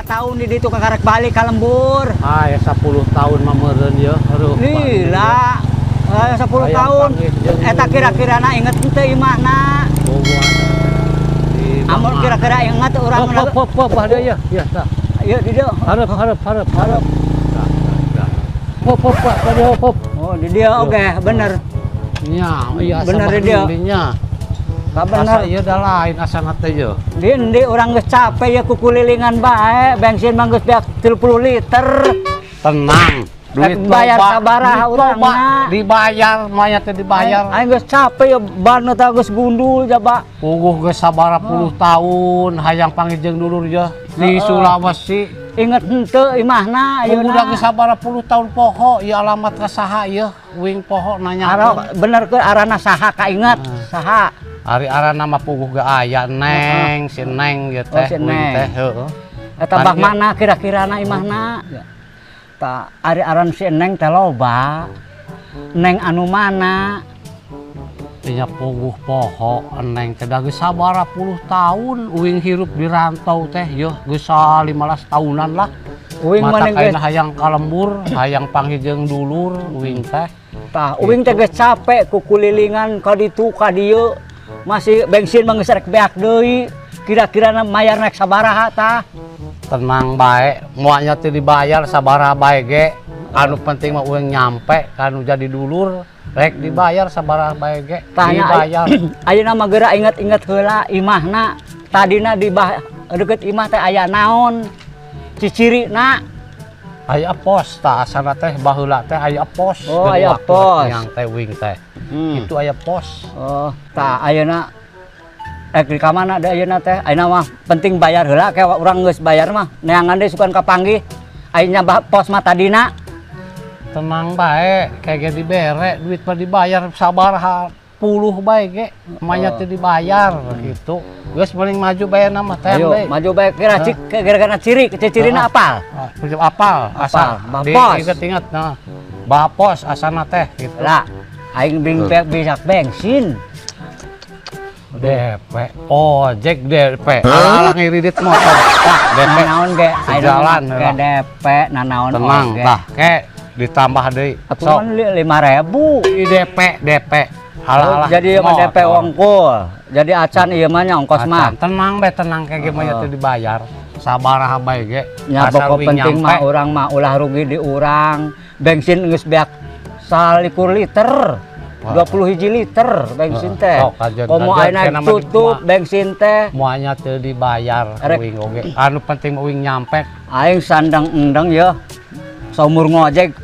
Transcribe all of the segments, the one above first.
Sabaraha tahun di ditu kakarek balik ka lembur. Ah, ya 10 tahun mah meureun ye. Aduh. Lila. Eh, 10 Hayang tahun. panggih jeung Eta kira-kirana inget teu imahna? Bogohan di Amun kira-kira inget urang. Hop hop hop hop, dia ya. Ya, tah. Ieu di dieu. Hareup hareup hareup hareup. Tah, tah, tah. Hop hop hop, tadi hop hop. Oh, di dieu oke, bener. Nya, iya. Bener di dieu. Nya. Ka bener. Asa ieu da lain asana teh ye. Di endi urang geus capek ya kukulilingan bae, bensin mah geus beak 30 liter. Tenang. Duit Rek bayar loba, sabaraha duit urangna. loba. Dibayar, mayat teh dibayar. Aing geus capek ya, ban teh geus gundul jaba. Puguh geus sabaraha puluh tahun hayang panggih jeung dulur ye di Sulawesi. Inget henteu imahna Puguh ayeuna? Da geus sabaraha puluh tahun poho ieu alamat ka saha ieu, uing poho nanya. Aro bener ke arana saha kainget? Saha? Ari arana mah puguh ge aya Neng, si Neng ieu Oh, teh, si uing Neng. teh, heueuh. Eta bah Ari- mana kira-kirana imahna? Ta ari aran si Neng teh loba. Neng anu mana? Nya puguh poho Neng teh, da geus sabaraha puluh tahun uing hirup di rantau teh yeuh, geus 15 tahunan lah. Uing Mata mah geus kaina hayang ka lembur, hayang panggih jeung dulur uing teh. Tah uing teh geus capek kukulilingan ka ditu ka dieu. Masih bensin mah geus rek beak deui. Kira-kirana mayar naik sabaraha tah? Tenang bae, moalnya teh dibayar sabaraha bae ge. Anu penting mah uing nyampe kanu jadi dulur, rek dibayar sabaraha bae ge. Tanya Dibayar. Ayeuna mah geura inget-inget heula imahna. Tadina di bah deket imah teh aya naon? Cicirina. Aya pos tah, asana teh baheula teh aya pos. Oh, Geus aya waktu pos. Yang teh uing teh. Itu aya pos. Oh, tah ayeuna rek di ka mana da ayeuna teh? Ayeuna mah penting bayar heula, ke urang geus bayar mah. Neangan deui sugan kapanggih. Ayeuna bah pos mah tadina. Tenang bae, kayak ge dibere, duit mah dibayar sabaraha puluh bae ge, mayat teh dibayar gitu. Geus paling maju bae nama teh Ayo, bae. Maju bae kira kira-kira ciri, cirina apal? Ah, apal, asal Apal, di Bapos. Inget-inget nah. Bapos asana teh gitu. Lah, aing bing bisa bensin. DP, ojek DP, alah ngiridit motor. Tah, DP. Nanaon ge ayeuna Sejalan, ke lah. DP nanaon Tenang, oge. Tah, ke ditambah deui. Atuh Sok, kan 5.000. di DP, DP. Alah, alah. Jadi ieu mah DP motor. wongkul. Jadi acan ieu mah nya ongkos mah. Acan, tenang bae, tenang, kayak gimana tuh dibayar. Sabaraha bae ge. Nya Asal pokok wing penting nyampe. mah urang mah ulah rugi di urang. Bensin geus beak 21 liter. Wah. 20 hiji liter bensin teh. Sok, kajian- Komo kajian ayeuna kena mah tutup bensin teh. Moalnya teu dibayar Rek. uing oge. Anu penting mah uing nyampe. Aing sandang endang ya. Saumur ngojek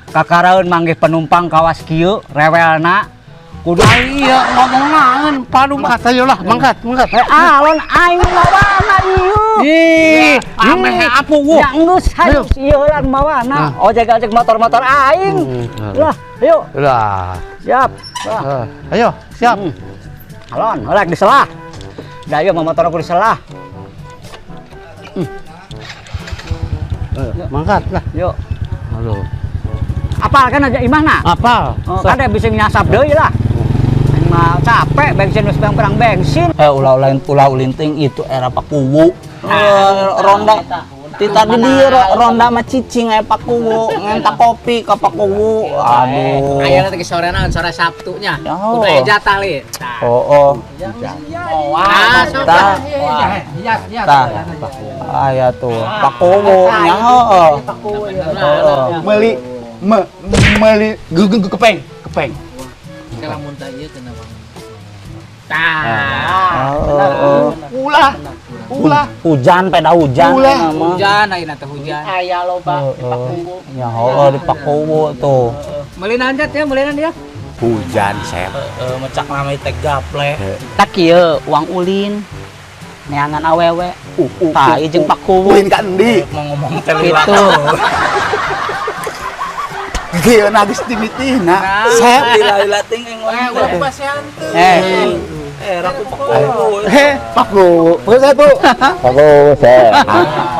kakaraeun manggih penumpang kawas kieu rewelna. Kudu Ah, iya ngomong naon padu mah ayo lah mangkat mangkat. Eh, alon aing mawana ieu. Ih, ameh apu gua. Ya geus hayu ieu heula mawana. Nah. Ojek-ojek motor-motor aing. Lah, ayo Lah. Siap. Lah. Ayo, siap. Alon, heula diselah. Da ieu mah motor aku diselah. Ayo, mangkat lah. Yuk. Aduh. Apal kan aja imahna? Apal. Oh, Sok. kan ada bisa nyasap deui lah. Aing mah capek bensin geus perang bensin. Eh, ulah ulin ulah ulinting itu era Pak Kuwu. Eh, ronda ti tadi dia ronda mah cicing aya Pak Kuwu, ngenta kopi ka Pak Kuwu. Aduh. Aya lagi sore naon, sore Sabtunya. Ya, Kudu aya jatah li. Oh. Nah, sok. Tah. Tah. Aya tuh Pak Kuwu nya heueuh. Heeh. Meuli meuli geugeung kepeng kepeng. Lamun tah ieu kena bang. Tah. Heeh. Ulah ulah. Hujan peda hujan Ulah. eta mah. Hujan ayeuna teh hujan. Aya loba di Pak Kuwu. Ya heueuh di Pak Kuwu tuh. Meuli naon ya, meuli naon ya? Hujan sep. Heeh, mecak nama teh gaple. Tak kieu uang ulin. Neangan awewe. Tah ieu jeung Pak Kuwu. Ulin ka endi? Mau ngomong teh Gitu. Kieu na geus dimitina sep. Lila-lila ting Eh, ulah pasean teu. Eh, Eh, raku Pak Kuwu. Heh, Pak Kuwu. Pokoknya satu. Pak Kuwu,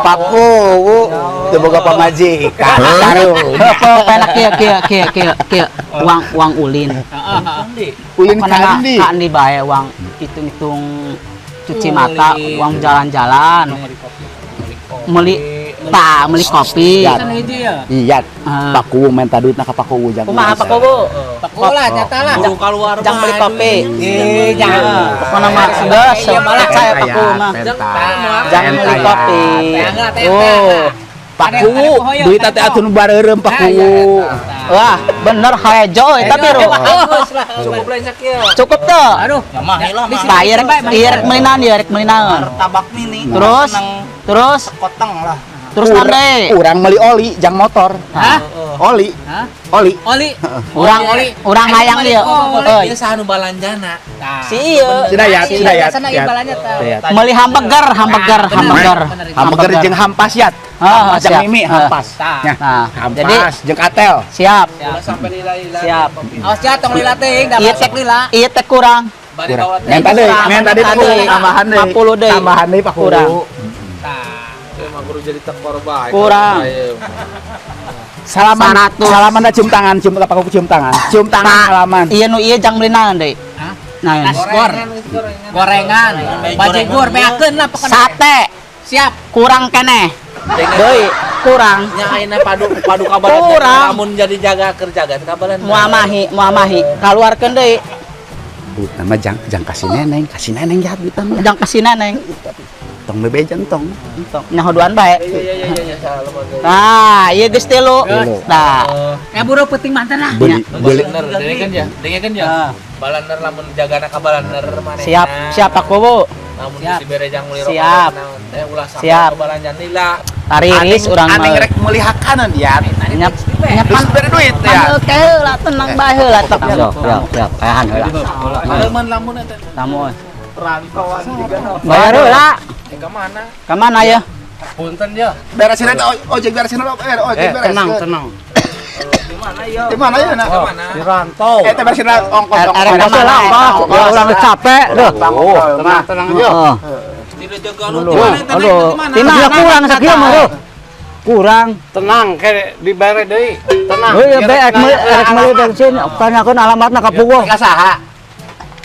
Pak Kuwu. Teu boga pamajikan. Karunya. Penak kieu kieu kieu kieu kieu uang uang ulin. Ulin Pokona ka endi? Ka endi bae uang hitung-hitung cuci mata, uang jalan-jalan. Meuli tah, meuli kopi. Ya. Kan hiji ya. Iya. Ah. Pak Kuwu minta duit na ka Pak Kuwu jang. Kumaha Pak Kuwu? Pak Kuwu lah nyata lah. Buru keluar Jang beli kopi. Ih, jangan. Pokoknya mah geus percaya Pak Kuwu mah. Jangan beli kopi. Oh. Pak Kuwu, duit teh atuh nu bareureum Pak Kuwu. Wah, bener hejo eta biru. Cukup lain sakieu. Cukup tuh. Aduh, Tah, ieu rek ieu rek meuli naon ieu rek meuli naon. Martabak mini. Terus terus koteng lah. Terus nande. Urang meuli oli jang motor. Hah? Oli. Hah? Oli. Oli. Urang urang hayang ieu. Euy. Ieu saha nu balanjana? Si ieu. Si Dayat, si Dayat. Sana ieu balanja tah. Meuli hamburger, hamburger, hamburger. Hamburger jeung hampas yat. Ah, Hampas jeung siap. mimi hampas. Tah. Nya. Nah, jadi Hampas jeung katel. siap. Sampai lila-lila. Siap. Awas ya tong lila teuing, da Ieu masuk teh lila. Ieu teh kurang. Kurang. Menta deui, menta deui Pak Kuwu, tambahan deui. 50 deui. Tambahan deui Pak Kuwu. Kurang. Emang guru jadi tekor bae. Kurang. Salaman, 100. salaman dah cium tangan, cium Pak Kuwu cium tangan. Cium tangan salaman. Iya nu ieu jang meuli naon deui? Hah? Nah, Nasgor. Gorengan. Bajigur beakeun lah pokoknya. sate Siap. kurang keneh. Deui kurang. Nya ayeuna padu padu kabalan. Kurang. Lamun jadi jaga kerja gan kabalan. Moal mahi, moal mahi. Kaluarkeun deui. Duit nama jang jang kasih neneng ya duit mah. Jang kasih neneng. Tong bebejan tong. Tong nyahoduan bae. Iya iya iya iya salam. Nah, ieu geus tilu. Nah, Ya buru penting mantan lah. Beli beli Balaner, dengekeun ya, dengekeun ya. Balaner lamun jagana ka balaner manehna. siap, siap Pak Kuwu. Lamun Siap. geus dibere jang meuli rokok Siap. naon teh ulah sampai Siap. ke balanjan lila. Tariris urang aneh mah. rek meuli hakanan ya. Nyap Terus bere duit ya. Oke lah, tenang bae heula tok. Siap, siap, siap. Kayahan heula. Lamun lamun eta. Tamu. Rantauan juga. Bayar heula. Eh ka mana? Ka mana ya? Punten ya. Beresin eta ojek beresin ojek beres. Tenang, tenang. Di mana ya nak? Di rantau. Eh teh beresin ongkos Arek ongkos. ka mana? Ya urang geus capek duh. Tenang, tenang aja. Heeh. Tidak jaga nu di mana eta? Aduh, Di mana? ya kurang sakieu mah duh. Kurang. Tenang, kayak dibere deui. Tenang. Heuh, be rek meuli bensin, tanyakeun alamatna ka Puguh. Ka saha?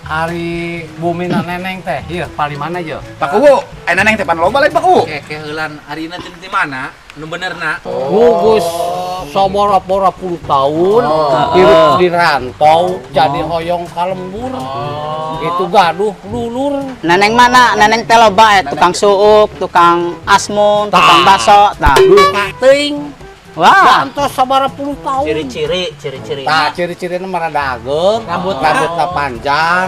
Ari bumi neneng teh, ieu paling mana ye? Pak Kuwu, eh neneng teh pan loba lain Pak Kuwu. Ke heulan arina teh di mana? Nu benerna. Gugus sabara-bara puluh tahun hidup di rantau jadi hoyong ka lembur. Itu gaduh lulur. Neneng mana? Neneng teh loba tukang suuk, tukang asmun, tukang baso. Nah, Luka teuing. Wah, Gantos sabara puluh tahun. ciri-ciri, ciri-ciri. Tah ciri-cirina mah rada ageng, rambutna panjang.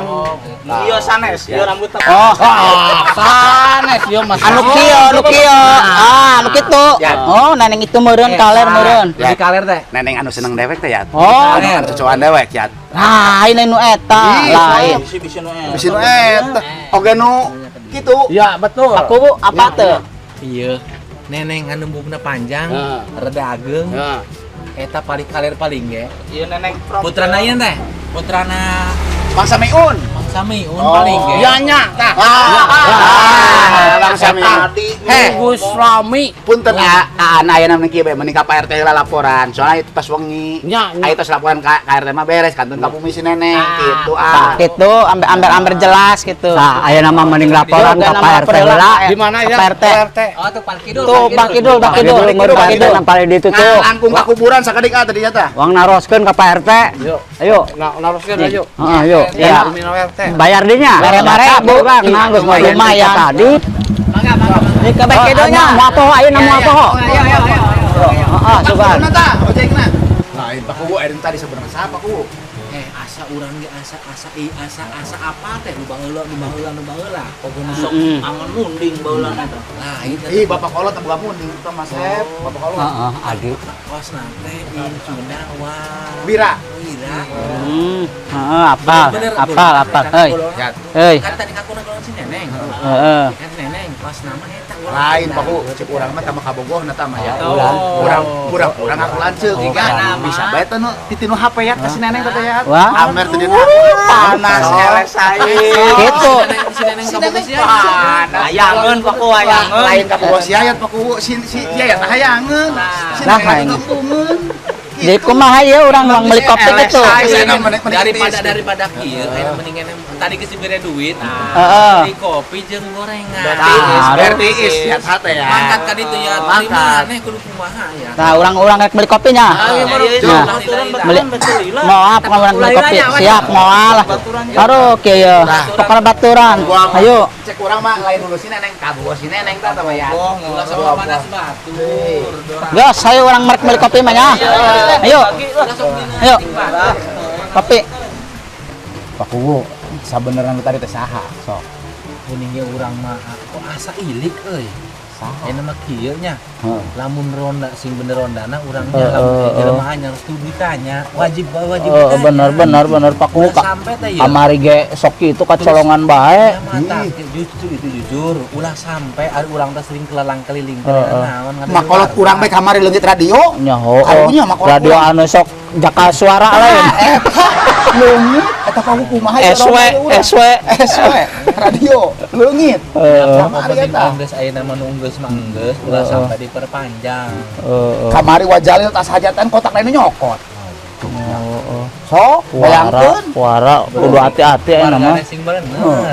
Iya sanes, ieu rambutna. Oh, Ah, sanes ieu mah. anu kieu, anu kieu. Ah, anu kitu. Oh, neneng itu meureun kaler meureun. Jadi kaler teh. Neneng anu seneng dewek teh ya. Oh. Anu cocokan dewek ya. Lain anu eta, lain. Bisi nu eta. Oge nu kitu. Ya, betul. Aku Bu, apa tuh? Iya. Neneng anu bumna panjang, Heeh. rada ageng, Heeh. eta paling kaler paling ge. Ieu neneng putrana ieu teh. Putrana Bangsa Miun. Bangsa Miun paling ge. Ya nya tah. Ah, Bangsa Miun. Heh, Gugus rami. punten aan ayeuna mah kieu bae mending ka Pak RT heula laporan. Soalnya itu tos wengi. Nya, nya. Aya tos laporan ka RT mah beres kantun ka bumi si neneng kitu Tah, ah. gitu, amber-amber jelas gitu. Nah, ayeuna mah mending laporan ka Pak RT heula. Di mana ya? Pak RT. RT. Oh, tuh Pak Kidul. Tuh, Pak Kidul, Pak Kidul. Kidul, Pak Kidul yang paling ditu tuh. Nah, langkung ka kuburan sakedik ah tadinya tah. Wang naroskeun ka Pak RT. Yuk. Ayo. Nah, naroskeun ayo. Heeh, ayo. Ya. Bumi RT. Bayar dinya. Bare-bare, Bu. Bang, nah geus Lumayan. tadi. Mangga, mangga. Di ke Pak Kidulnya. Mau apa ayeuna mau apa? Ayo, ayo, ayo. Heeh, sugan. Tah ojekna. Lain Pak Kuwu ari tadi sebenarnya saha Pak Kuwu? Eh asa urang ge asa asa i asa asa apa teh nu baheula nu baheula nu baheula. Oge nu sok angon munding baheula eta. Lain eta. Ih, Bapak kolot boga munding teh Mas Sep. Bapak kolot. Heeh, adik. Kosna teh incuna wa Wira. Wira. Heeh, apal, Bener, apal, apal. Heuy. Ya. Heuy. Kan tadi kakuna golongan si neneng. Heeh. Kan si neneng pas nama eta golongan. Lain Pak Kuwu, cek urang mah tambah kabogoh na tah mah ya. Oh. Urang urang urang aku lanceuk. Bisa bae teh nu titinu HP ya ka si neneng teh ya. Wah. Amer teh dina panas eleh sae. Gitu. Si neneng kabogoh si Hayangeun Pak Kuwu, hayangeun. Lain kabogoh si Yayat Pak Kuwu, si si Yayat hayangeun. Si Lah, neneng hayangeun. tembungeun. Jadi kumaha ieu urang urang beli kopi gitu. Daripada daripada kieu aya mendingan tadi geus dibere duit. Heeh. Beli kopi jeung gorengan. Berarti is ya sate ya. Mangkat ka ditu ya. Mangkat. Maneh kudu kumaha ya. Nah, urang-urang rek beli kopinya. Nah, beli moal pokoknya urang beli kopi. Siap moal lah. Aduh, kieu ya. Pokoknya baturan. Ayo. Cek urang mah lain dulu sini neng kabu sini neng tah sama ya. Ulah sama panas batur. Gas, ayo urang merek beli kopi mah ya. Ayo. Ayo. Kopi. Pak Kuwu, sabenerna nu tadi teh saha sok? Kuningnya urang mah kok asa ilik euy. Saha? Ayeuna mah kieu nya. Heeh. Lamun ronda sing bener rondana urangnya Heeh, lamun heeh. jelema anyar kudu ditanya, wajib wajib Oh, ditanya. bener bener bener Pak Kuwu Ulah sampai teh ieu. Kamari ge sok itu kacolongan bae. Ya, mantap, justru itu jujur, ulah sampai ari urang teh sering kelelang keliling Heeh. naon Makolot urang bae kamari leungit radio. Nya heuh. Karunya makolot Radio urang. anu sok jaka suara lain. Eta leungit eta Pak Kuwu kumaha ya SW SW. SW radio leungit. Heeh. Kamari eta. Geus ayeuna mah nu geus mah geus, ulah sampai diperpanjang. Heeh. Kamari wajalil tas hajatan kotak lainnya nyokot. Sok, Wara, bayangkeun. wara kudu hati-hati ayeuna mah. Wargane sing bener,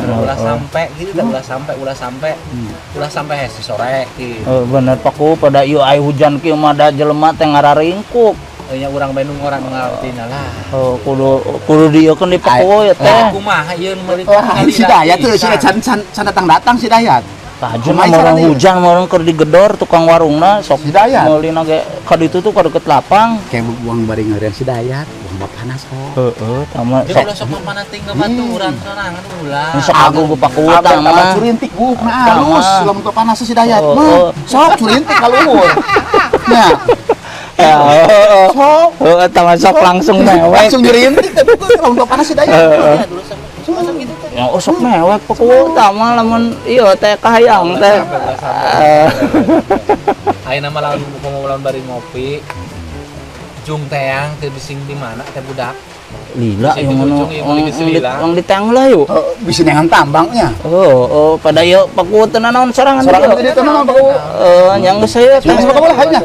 ulah sampai gitu teh, ulah sampai, ulah sampai, ulah sampai hese sore gitu. Eh, bener Pak Kuwu pada ieu aya hujan kieu mah da jelema teh ngararingkuk. Nya urang bae nu orang ngartina lah. Oh, kudu kudu dieukeun di Pak Kuwu ya teh. Kumaha ieu nu meuli Wah, si Dayat tuh si can can can datang-datang si Dayat. Tajun Kumaha mah orang carana ieu? hujan mah orang keur digedor tukang warungna sok Si Dayat. meulina ge ka ditu tuh ka deket lapang. Kayak buang bari ngeureun si Dayat, buang panas kok. Heeh, tama Dia sok ulah sok panas tinggal baturan sorangan ulah. sok agu ku Pak Kuwu Abah tah tambah mah. curintik buuk nah halus lamun teu panas si Dayat Oh, mah. oh. Sok curintik ka luhur. Nah, Ya, heeh. sok Heeh, tah sok langsung mewek. langsung nyurintik tapi tuh lamun teu panas si Dayat. Heeh. Ya oh, sok mewek Pak Kuwu tah mah lamun ieu teh kahayang teh. Eh, Ayeuna mah lamun kumaha lamun bari ngopi. Jung teang teu bising di mana teh budak. Lila Bisa yang di anu ujung, ieu meuli geus lila. yang di tang lah yuk. Oh, bisa neangan tambangnya. Oh, oh, pada yuk Pak Kuwu teu nanaon sorangan Sorangan ieu. tadi teu naon Pak Kuwu. Eh, yang geus saya teh. Geus Pak Kuwu lah hayang.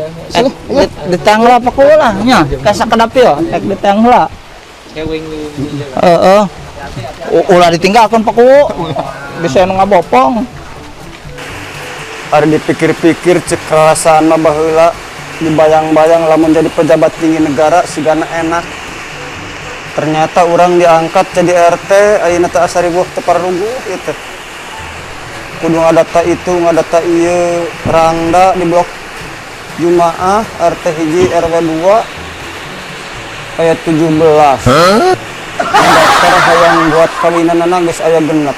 Eh, di tang lah Pak Kuwu lah nya. Ka sakedap yo, ek di tang lah. Kewing Heeh. Ulah ditinggalkeun Pak Kuwu. Bisa nu ngabopong. Ari dipikir-pikir cek kerasaan mah baheula dibayang-bayang lamun jadi pejabat tinggi negara sigana enak. Ternyata orang diangkat jadi RT ayeuna teh asa ribuh teu pararuguh ieu teh. Kudu ngadata itu ngadata ieu rangda di blok Jumaah RT hiji RW 2 aya 17. Daftar hayang buat kawinanana geus aya genep.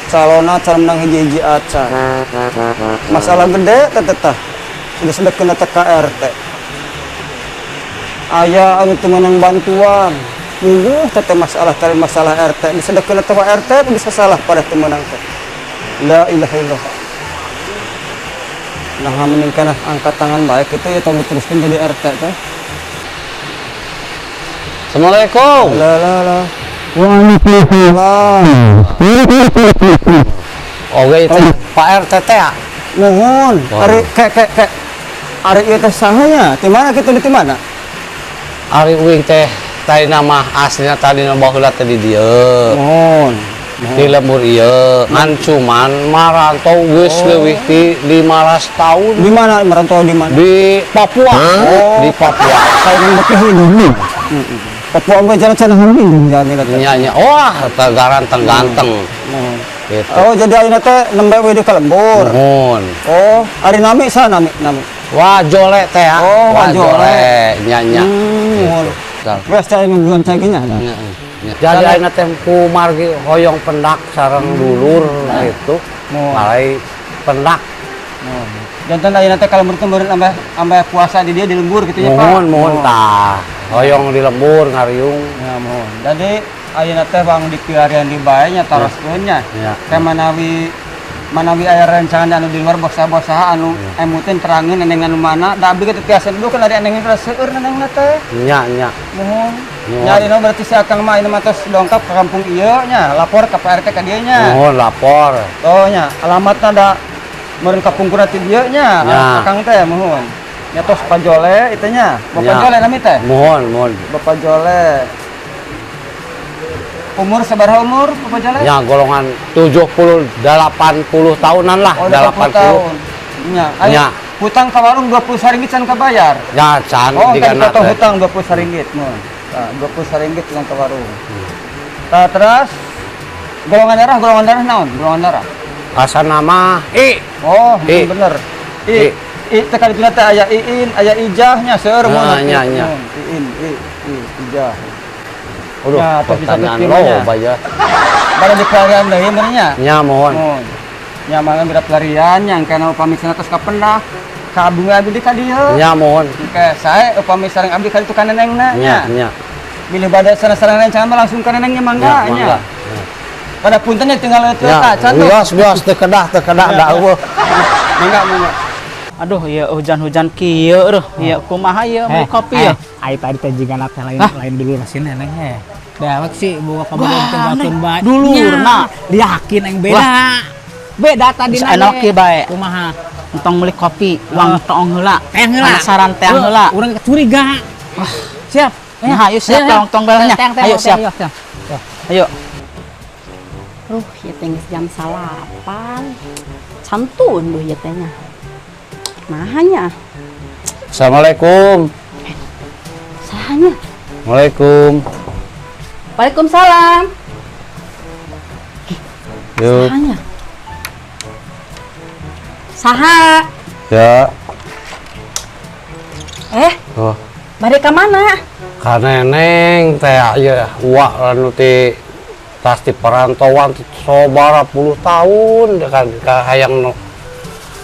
Calona calon menang hiji-hiji acan. Masalah gede teh teh tah. Geus kena teh ka RT. Aya anu teu meunang bantuan. Minggu teh teh masalah teh masalah RT. Geus kena teh RT bisa salah pada teu meunang teh. La ilaha illallah. Nah, mending kana angkat tangan baik itu ya tong diteruskeun jadi RT teh. Assalamualaikum. La la la. Waalaikumsalam. Oke itu Pak RT teh ya. Mohon, ari ke ke ke. Ari ieu teh saha nya? Di mana kitu di mana? Ari uing teh tadi nama aslinya tadi nama baheula teh di dieu. Mohon. Di lembur ieu ngan cuman marantau geus leuwih ti 15 tahun Di mana merantau di mana? di Papua. Di Papua. Saya beki ini. Papua mah jalan cenah ini jalan ini. Nya nya wah ganteng ganteng. Mohon. Gitu. Oh, jadi ayeuna teh nembe we di ka lembur. Mohon. Oh, ari nami saha nami nami? Wajole teh ya. Oh, Wajole. Nya nya. Mohon. Gitu. Wes cai nungguan cai nya. Nya, nya. Jadi ayeuna teh kumargi hoyong pendak sareng dulur gitu. Malai pendak. Janten ayeuna teh kalau teh meureun ambeh ambeh puasa di dia di lembur gitu ya, Pak. Mohon mohon tah. Hoyong di lembur ngariung. Ya, mohon. Jadi ayeuna teh bang di piarian di bae nya taroskeun nya. Ya. Teh manawi manawi aya rencangan anu di luar bosa-bosa anu emutin terangin neneng anu mana da abdi ge teu tiasa dulu kan ari neneng seueur nenengna teh. Nya nya. Mohon. Mohon. Nya ayeuna berarti si Akang mah ayeuna mah tos dongkap ke kampung ieu nya, lapor ke Pak RT ka dieu nya. Mohon lapor. Oh nya, alamatna da meureun kapungkurna ti dieu nya, Nya. Akang teh mohon. Nya tos Pak Jole itu nya. Bapak Ya. Jole nami teh? Mohon, mohon. Bapak Jole. Umur sabaraha umur Bapak Jole? Ya golongan 70 80 tahunan lah, Oh, 80 80. tahun. Nya, ayo. Ya. Hutang ke warung 20 ringgit can kabayar. Ya can Oh, kan jigana dipotong teh. hutang 20 ringgit mun. Nah, 20 ringgit hutang ke warung. Nah, terus golongan darah naon? Golongan darah. Asa nama I. Oh, I. bener. I. I teh kali teh aya iin, aya ijahnya seueur mun. Nah, nya, nya. Mun. Iin, i, i, ijah. Aduh, Ya, tos dicatat pertanyaan timanya. loba ya. Bada di pelarian deui meureun nya. Nya mohon. Mun. Nya mangan beda pelarian yang kana upami cenah tos kapendah. Ka bunga abdi ka dieu. Nya mohon. Oke, sae upami sareng abdi ka ditu ka nenengna Nya, nya. Bilih bada sareng-sareng rencana mah langsung ka nenengnya mangga Ya, nya. mangga. Pada puntennya tinggal itu Ya, tak can tuh. bios bios teu kedah teu kedah da eueuh. Mangga mangga. Aduh, ya hujan-hujan kieu eueuh. Ya kumaha ieu beli kopi ya? Ai tadi teh jigana teh lain Hah? lain dulu rasin neneng he. Dewek sih bawa kabogoh teh batur bae. Dulurna. Yakin yang beda. Beda tadi Geus enak kieu bae. Kumaha? Entong beli kopi, uang tong heula. Teang heula. Penasaran teang heula. Urang curiga. Siap. Ya, ayo siap tong tong belanya. Teang, teang, Ayo teang, siap. ayo, siap. Ayo. Ruh, ya teh geus jam 9. Cantun duh ya teh nya. Mahanya, Assalamualaikum. sahanya. Waalaikum. Waalaikumsalam. Yuk. Sahanya. Saha. Ya. Eh, Oh. bade ka mana? Ka neneng teh ya uak anu ti tas di perantauan sabaraha puluh tahun ka, ka hayang nu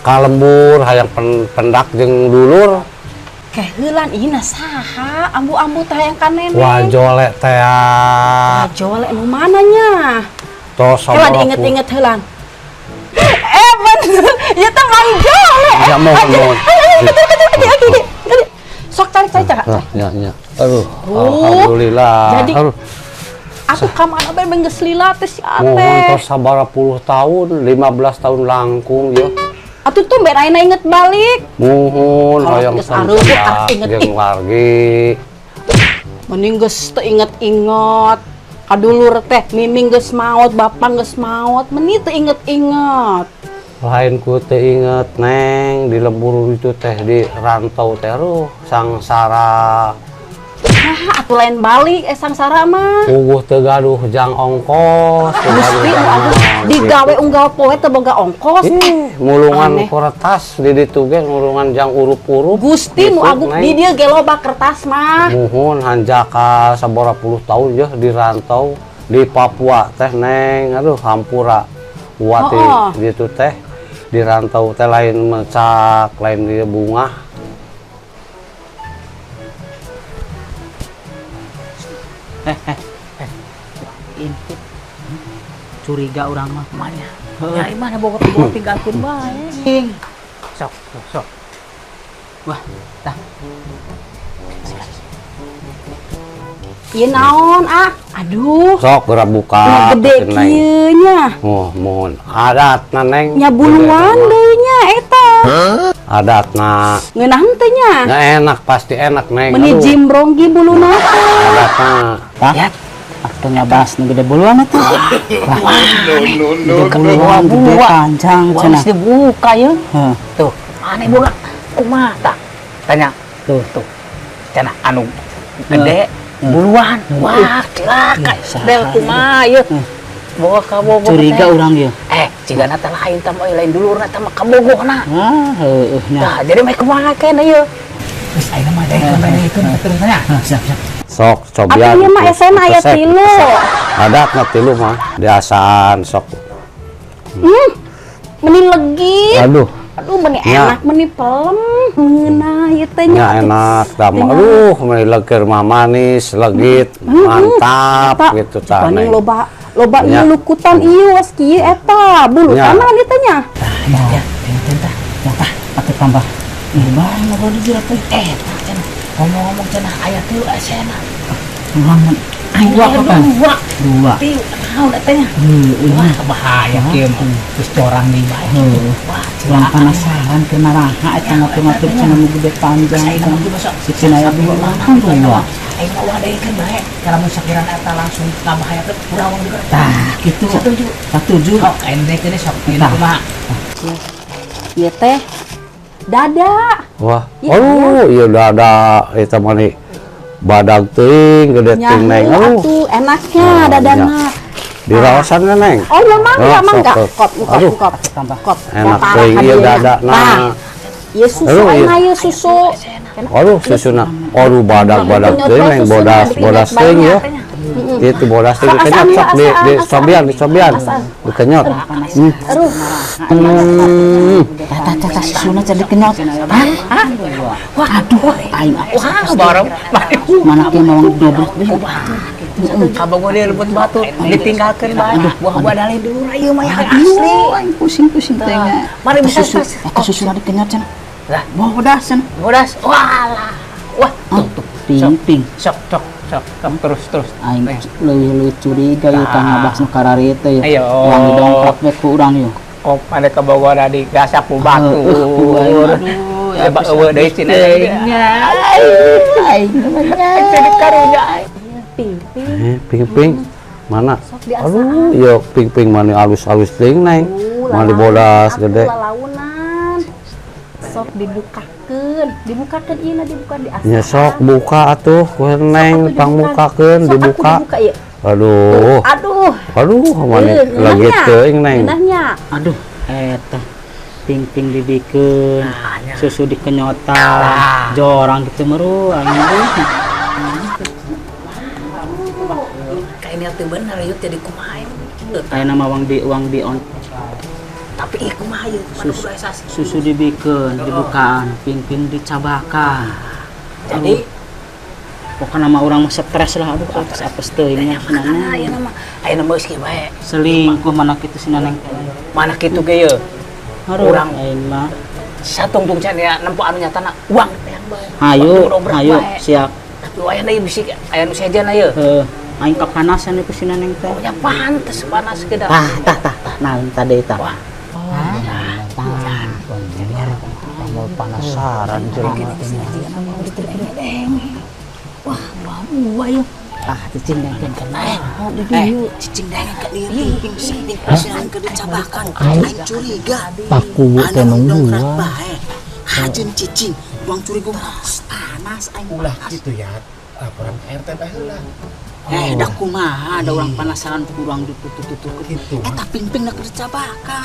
ka lembur hayang pendak jeung dulur. Keheulan ieu na saha? Ambu-ambu teh hayang ka neneng. Wajole teh Wajole nu mana nya? tos Kela sabaraha diinget-inget heulan. Eh, bener. Ieu teh Mang Jole. Ya mohon mohon. Sok tarik tarik tarik. Ah, ya, ya. Aduh, Oh, alhamdulillah. jadi- Aduh, Aku ka mana bae geus lila teh si mohon Ate. tos sabaraha puluh tahun, 15 tahun langkung ya. Atuh tuh ben ayeuna inget balik. Muhun Kalau hayang geus areueuh, ah, inget, jeung ih. wargi. Mending geus teu inget-inget. Kadulur teh miming geus maot, bapak geus maot, meni teu inget-inget. Lain ku teu inget neng di lembur itu teh di rantau teh ruh sangsara. Nah, atuh lain balik eh sangsara mah. Puguh teu gaduh jang ongkos, teu gaduh Gusti jang nu aduh naon, digawe gitu. unggal poe teu boga ongkos. Ih, mulungan Aneh. kertas di ditu ge mulungan jang urup-urup. Gusti nu Gitu, agung Neng. di dieu ge loba kertas mah. Muhun hanjaka sabaraha puluh tahun ya di rantau di Papua teh neng aduh hampura wati Oh. gitu teh di rantau teh lain mecak lain di bunga. Intip. Curiga urang mah Mana? Ya mana boga boga tinggalkeun bae. Sok, sok, sok. Wah, tah. Ieu naon ah? Aduh, Sok geura buka gede teh, Neng. kieu nya. Oh, mohon adatna neng. Nya buluan deui nya eta. Adatna. Ngeunah teh nya. Nah, enak pasti enak neng. Meni Aduh, jimbrong gi buluna teh. adatna. Tah. Ya. Atuh nyabas nu gede buluan atuh. Wah, gede buluan gede panjang Wah, cenah. geus dibuka ya. Heuh. Tuh, aneh boga kumaha tah? Tanya. Tuh, tuh. Cenah anu gede buluan. Wah, cilaka. Del kumaha ieu? Boga kabogoh. Curiga teh. urang ieu. Eh, cigana teh lain tah mah lain dulurna tah mah kabogohna. Ah, heueuh nya. Tah, jadi mah kumaha keneh ieu? Geus ayeuna mah deh itu terus tanya. Siap, siap. Sok cobian. Atuh ieu mah esena aya Resep, tilu. resep. Adatna tilu mah diasaan sok. Meni legit. Aduh, Aduh, meni Ya. enak, meni pelem. Ngeunah ieu teh nya. nya enak dah mah. Aduh, meni leger mah manis, legit, mantap Eta, gitu tah Paling neng. loba loba Ya. ieu lukutan ieu was kieu eta, bulutan Ya. naon ieu teh nya. Ya, teh tah. Tah, atuh tambah. Ieu bae ngobrol di dieu teh. Eh, tah cenah. Ngomong-ngomong cenah aya tilu esena. Urang mah Dua apa? Dua. Dua. Naon eta nya? Wah, bahaya kieu mah. Geus corang deui bae. Wah, Urang penasaran keur naraha eta ngopi-ngopi cenah nu gede panjang. Si cenah aya dua kan dua. Aing mah ulah deui kan bae. Kalau mun sakirana eta langsung ngabahaya teh urang juga. Tah, kitu. Setuju. Satuju. Sok aing teh keun sok ieu kumaha. Ieu teh dada. Wah, aduh, iya dada eta mah nih badag teuing gede teuing Neng. Aduh, Atuh enaknya Oh, dadana. Diraosan kan Neng? Oh ya mangga Oh, mangga. sok, Kop sok. kop Aduh. kop kop. Enak teuing ieu dada Tah, nah. ieu susu Aduh, aing iya. mah ieu susu. Aduh, susuna. Aduh, badag-badag teuing Neng, bodas bodas teuing ya. Itu bodas teuing dikenyot sok di cobian, dicobian. Dikenyot. Aduh, Tah tah tah susuna jadi kenyot. Hah? Wah, aduh, aing Wah, bareng. Mana kieu mau dobrak deui. Kabogo dia lembut batu ditinggalkeun bae. Buah-buah dalih dulu ieu mah yang asli. Aing pusing-pusing teh. Mari bisa Susu, eta susuna dikenyot cenah. Lah. Bodas cenah. Bodas. Walah. Wah, tuh tuh. Ping ping. Sok sok sok sok terus terus. Aing leuwih-leuwih curiga ieu kang Abah nu karari teh. Ayo. Urang didongkrak we ku urang yeuh. Kok pada kabogo di gasak ku batu. Aduh, Ya bak eueuh deui cenah. Aing Jadi karunya aing. Ping ping. Eh, ping-ping mana? Sok diasaan. Aduh, ya ping-ping mana alus-alus teuing Neng. Mana bodas gede. Lalaunan. Sok dibukakeun, dibukakeun ieu dibuka diasaan. Ya sok buka atuh ku Neng pangmukakeun Sok atuh dibuka. dibuka ieu. Aduh, Aduh. aduh mana Eh, lagi ngeunahnya. teuing Neng. Ngeunahnya. Aduh, eta ping-ping dibikeun, susu dikenyotan, jorang gitu meru aing aduh. Kayaknya teu bener ieu jadi kumaha ieu. Ayeuna mah wang di on Tapi ieu kumaha ieu? Susu, susu dibikeun, dibukaan, ping-ping dicabakan. Jadi pokoknya nama urang mah stres lah, aduh apes apes teuing nya makana ieu nama ayeuna mah geus kieu bae. Selingkuh mana kitu si Neneng. Mana kitu ge ieu? Aduh, Urang. aing mah. Satungtung can ya nempo anu nyatana uang teh yang bae. Ayo, Dobrak ayo, bae. siap. Tapi wayah deui bisi aya nu sejen ieu. Heuh, aing kepanasan ieu ku si Neneng teh. Pokoknya pantes panas ke Tah, tah, tah, tah, naon tadi tah. Wah. Mau penasaran jelema. Wah, buah yuk. Ah, cicing dengkeun kena. Oh, di dieu cicing dengkeun dieu ping ping ping dicabakan. Aing curiga. Paku teh nungguan. Hajeun cicing, buang curiga panas aing. Ulah gitu ya. Laporan ke RT bae heula. Eh, dah kumaha, ada orang penasaran kurang ditutup-tutup Gitu. Eta ping-ping nak dicabakan.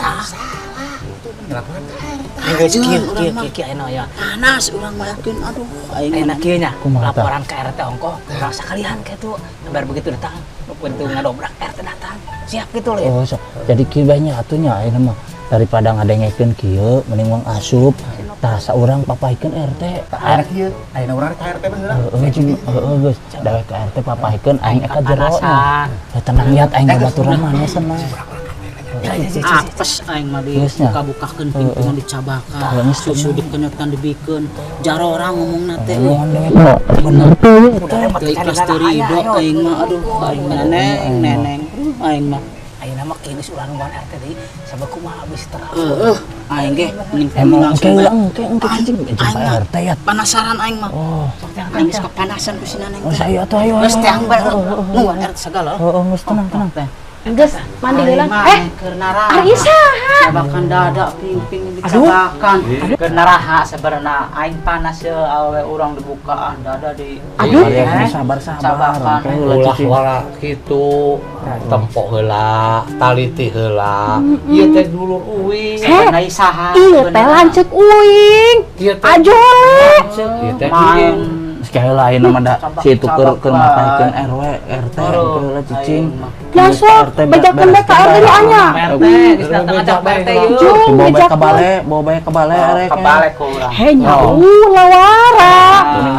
Laporan ke RT. Geus kieu kieu kieu kieu ayeuna ya. Panas urang mah yakin aduh aing Ayeuna kieu nya Kumaha tah? laporan ke RT ongkoh urang sakalian kitu. Baru begitu datang, begitu ngadobrak RT datang. Siap gitu loh ya. Oh, so, jadi kieu bae nya atuh nya ayeuna mah daripada ngadengekeun kieu mending wang asup tah saurang papaikeun RT. Tah ayeuna kieu, ayeuna urang ke RT bae heula. Heeh, jeung heeh geus dawek ke RT papaikeun aing eta jero. Ya tenang lihat aing babaturan mana senang. Apes aing mah Geus nya. dibuka-bukakeun ping-pingan dicabakan, susu dikenyotan dibikeun. Jaro orang ngomongna teh euy. Bener. Teu ikhlas teu ridho aing mah aduh aing mah neneng neneng. Aduh aing mah. Ayeuna mah kini ulah nungguan RT deui sabab kumaha abis terang. Heeh, aing ge mending Emang langsung engke bae. engke engke cicing jeung Pak RT ya. Penasaran aing mah. Oh, Aing geus kepanasan ku si Neneng oh teh. saya atuh ayo. Geus teang bae nungguan RT segala. Heeh, geus tenang tenang. Geus mandi heula. Eh, keur naraha. ari saha? Cabakan dada ping-ping dicabakan. Keur naraha sebenarnya aing panas ye awewe urang dibukaan dada di Aduh. Sabar sabar. Cabakan. Engke heula Ulah cicing. wala kitu tempok heula, taliti heula. Ieu teh dulur uing. Heh, Sebenarnya saha? Ieu teh lanceuk uing. Ieu teh Ajole. ieu teh Main Sekali lain nama da si itu keur mataikeun RW RT engke heula cicing. Ya sok, bejakeun bae ka RT nya anya. RT geus datang ngajak RT yeuh. Jung, Bawa bae ka bejakeun. bale, bawa bae ka bale erek. Ke bale ku urang. Heh, nyau lawara.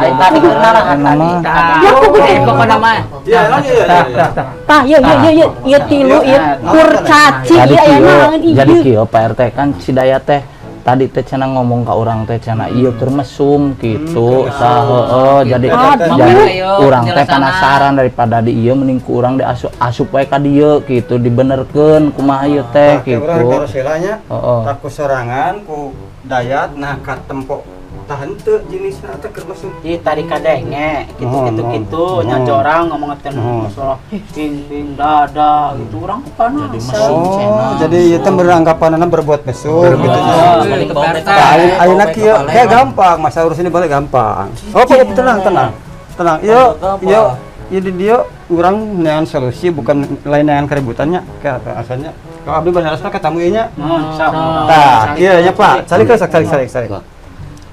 Aing tadi keur naraha tadi. Ya, aku Eh, pokona mah. Iya, iya, iya. Tah, ieu ieu ieu ieu ieu tilu ieu kurcaci Jadi ieu aya kieu, naon jadi ieu. kieu Pak RT kan si Daya teh Tadi teh cenah ngomong ka urang teh cenah ieu keur mesum gitu. Tah heueuh, jadi Aduh. jadi Ayo, urang teh penjelasanna. Penasaran daripada di ieu mending ku urang diasup asup wae ka dieu gitu, dibenerkeun kumaha ieu teh Tah, ke urang gitu. Taros heula nya. Heeh. Tah ku sorangan ku Dayat nah katempo tah henteu jenisna teh keur mesum. Ih, tadi kadenge gitu Mohon, gitu mohon. gitu Mohon. nya orang ngomong teh Mohon. masalah dinding dada gitu orang kepanasan. Oh, jadi ieu teh beranggapanana berbuat mesum gitu nya. Balik ke Pak RT. Nah, ayeuna kieu kayak gampang, masa urus ini balik gampang. Oh, Pak, tenang, tenang. Tenang. Ieu ieu ieu di dieu urang neangan solusi, bukan lain neangan keributannya kayak asalnya. Kalau abdi bener ketemu ieu nya. Mohon, sok. Tah, kieu nya Pak. Calik sok, calik calik calik.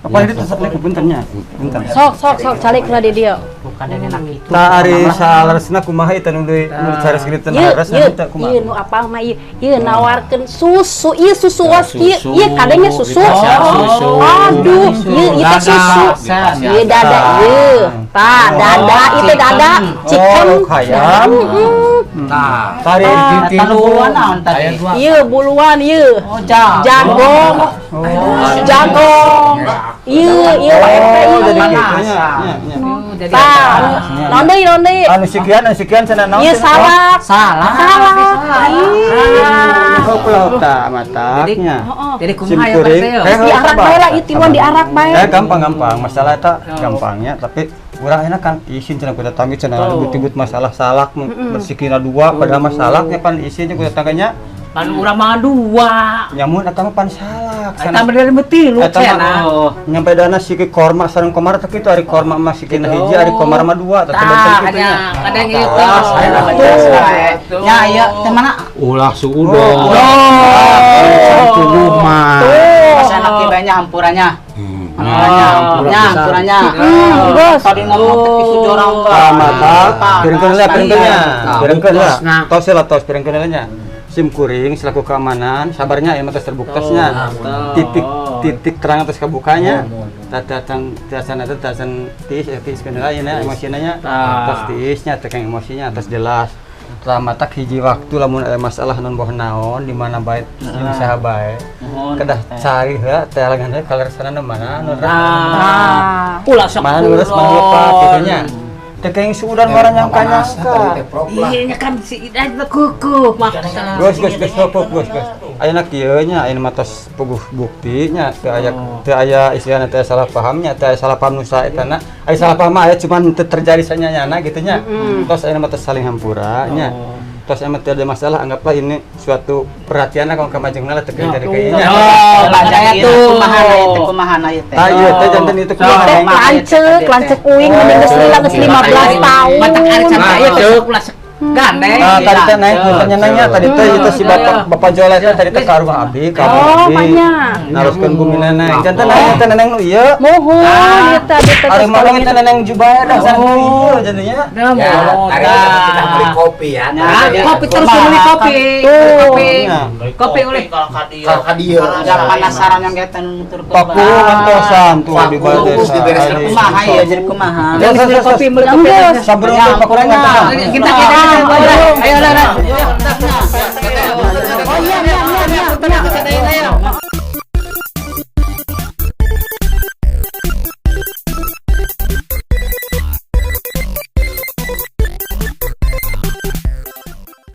Apa ini tetep nih puntennya? Punten. Sok sok sok calik lah di dia. Bukan dari anak itu. Tah ari saleresna kumaha ieu teh nu deui nu dicari teh Ieu leresna ieu teh kumaha? Ieu nu apal mah ieu. Ieu nawarkeun susu, ieu susu was kieu. Susu. Ieu kadangnya susu. Dikasih susu. Aduh, ieu ieu teh susu. Ieu dada ieu. Tah, dada itu dada. Oh, Chicken. lauk hayam. Nah, Tari Eta nu buluan naon tadi? Ieu buluan ieu. Oh, jago. Jagong. Jagong. Ieu ieu Pak RT Oh, ieu. jadi kitu nya. Nya, nya. Tah, naon deui, naon deui? Anu sikian cenah naon? Ieu Cenah? salak. Salah. Salak. Ih. Oh, pulau tah mataknya. Jadi kumaha ya Pak Simkuring. RT ya? Eh, Diarak sabar, bae lah, ieu tiluan diarak bae. Eh, gampang gampang, masalah eta gampangnya, tapi urang enak kan isin cenah ku tetangga cenah ribut-ribut masalah salak bersikina dua, padahal masalahnya pan isinnya ku tetangganya. Pan urang mah dua. Nyamun eta mah pan salak. Eta bener beti lu Eta mah cenah. Nyampe dana siki korma sareng komar teh kitu, ari korma mah sikina hiji, ari komar mah dua, teh benten Tah, kitu nya. hanya kadang itu. Ya, ieu teh mana? Ulah suudon. Tuduh mah. Pas anak kieu bae nya hampurannya. Hampurannya, Hampura nya pisan. hampurannya. Bos. Tadi ngomong teh kitu jorang teh. Tah mata piringkeun heula, piringkeun nya. Nah, Piringkeun heula. buktosna. Tos heula, tos piringkeun heula nya. Sim kuring selaku keamanan sabarnya ya tos terbuktasnya. Titik titik terang atas kabukanya. Datang dasan eta dasan tiis ya tiis keun heula nya emosina nya. Tos tiisnya teh kang emosinya tos jelas. Tah matak hiji waktu lamun aya masalah non boh naon di mana bae jeung saha bae. Kedah cari heula teh alangan heula kaleresanna mana nu Nah, ulah sok. mana nu leres mana lepat kitu nya. Teh keng suudan marah nyangka-nyangka. Iya kan si Ida itu kukuh maksa. Gus gus gus hop hop gus gus. Ayeuna kieu nya, ayeuna mah tos puguh bukti nya, teu aya teu aya istilahna teu aya salah pahamnya, teu aya salah paham nu saetana. Aya salah paham mah aya, cuman teu terjadi sanyanyana gitu nya. Tos ayeuna mah tos saling hampura nya. Tos ayeuna mah teu ada masalah, anggaplah ini suatu perhatian ka kamajengna lah teu jadi kayaknya. Oh, Makanya tuh tuh. kumaha ieu teh, kumaha ieu teh. Tah ieu teh janten itu kumaha? Teh lanceuk, lanceuk uing mending geus lila geus 15 tahun. Matak ari can aya teh ulah gandeng. Nah, tadi teh naik bukannya nanya tadi teh itu si bapak bapak Jola teh tadi teh ka rumah abdi, ka rumah Oh, abdi. banyak. Naroskeun bumi neneng. Janten nanya teh neneng nu ieu. Mohon ieu teh abdi teh Ari geus mana kawin. teh neneng Jubaedah sareng ieu jadinya. Nah, Ya, hari ini kita beli kopi ya. Nah, kopi terus beli kopi. Beli kopi. Kopi oleh. Kalau ka dieu. Ya penasaran yang kita nuturkeun. Paku ngantosan tuh di Paku, desa. dibereskan. Kumaha ieu jadi kumaha? Beli kopi, beli kopi. Sabar untuk paku ngantosan. Kita kita kita. Ayo, ayo, ayo.